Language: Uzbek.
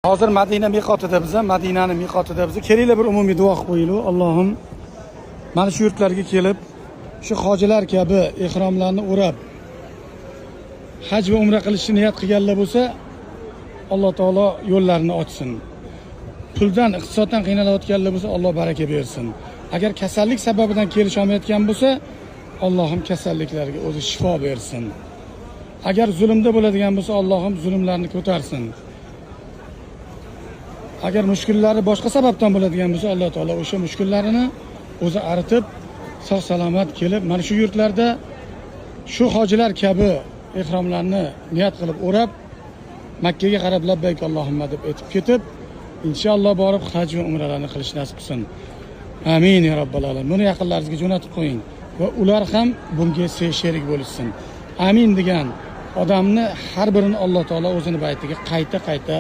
Hozir Madina miqotida biz, Madinani miqotida biz. Kelinglar, bir umumiy duo qilib qo'yaylik. Allohim, mana shu yurtlarga kelib, shu hojilar kabi ehromlarni o'rab, haj va umra qilishni niyat qilganlar bo'lsa, Alloh taolo yo'llarini ochsin. Puldan, iqtisoddan qiynalayotganlar bo'lsa, Alloh baraka bersin. Agar kasallik sababidan kelisha olmayotgan bo'lsa, Allohim kasalliklarga o'zi shifo bersin. Agar zulmda bo'ladigan bo'lsa, Allohim zulmlarni ko'tarsin. Agar mushkullari boshqa sababdan bo'ladigan bo'lsa, Alloh taolo o'sha mushkullarini o'zi aritib, sog' salomat kelib, mana shu yurtlarda shu hojilar kabi ehromlarni niyat qilib o'rab, Makkaga qarab "Labbayk Allohumma" deb aytib ketib, inshaalloh borib haj va umralarni qilish nasib qilsin. Amin ya robbal alamin. Buni yaqinlaringizga jo'natib qo'ying va ular ham bunga sherik bo'lishsin. Amin degan odamni har birini Alloh taolo o'zini baytiga qayta qayta